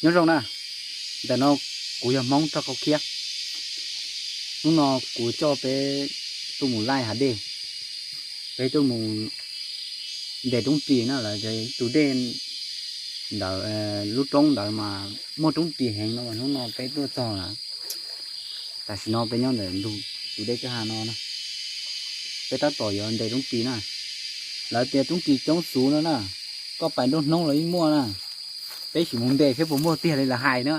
Nyob zoo na, ntawm no kuv yog Hmoob Rog Kaub Khiab. Hnub no kuv coj peb tuaj mus laij hav dej, peb tuaj mus ntes roob ris na, lawv tus dej ntawd, lub roob ntawd mas muaj roob ris heev no, hnub no peb tuaj txog lawm. Tam sim no peb nyob ntawm ntug tus dej kwj ha no na, peb tab tom yuav ntes roob ris na. Lawv tias roob ris coob xwb no na, koj pais nruab hnub los yeej muaj na. Peb sim mus ntes seb puas muaj tiag li lawv hais na.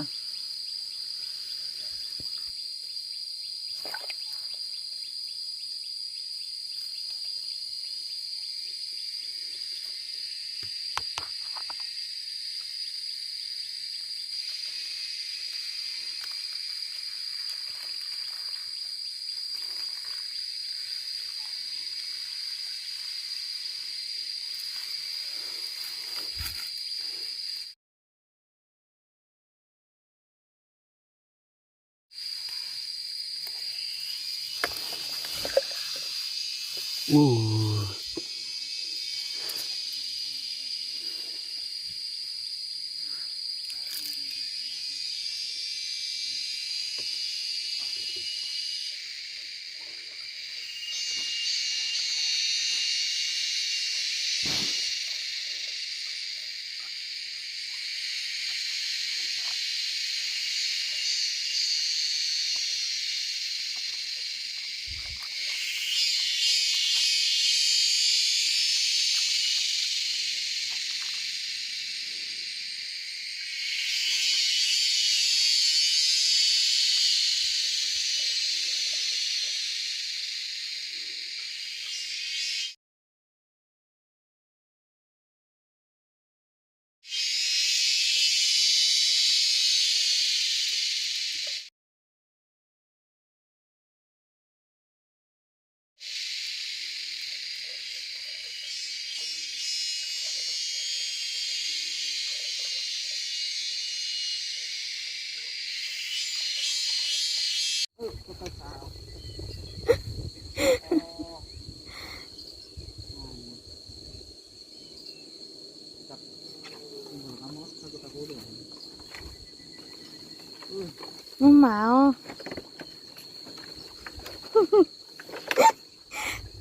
Muaj mas os.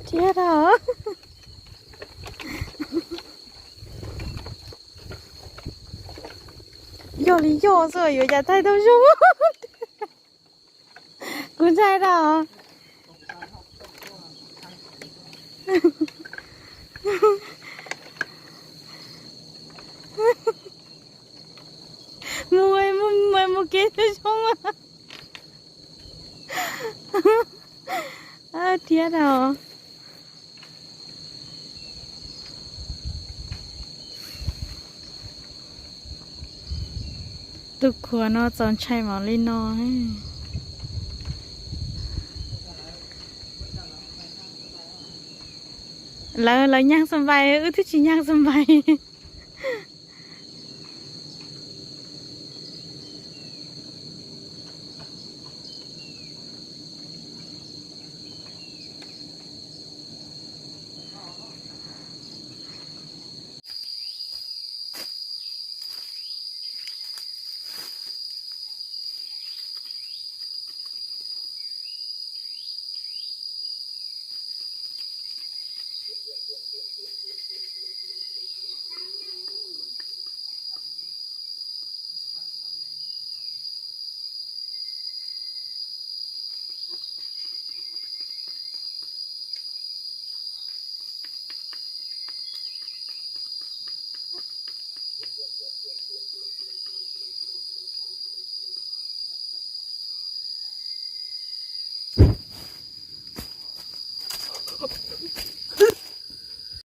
Thiab tau. Yog li yog xwb yuav cas thaij tau zoo. Kuv ntshai tau. Mus, mus, mus kev zoo. Thiab tau. Tus khuav no txaus ntshai mam li no. Lawv, lawv nyag xas npais, wb twb tsis nyag xas npais.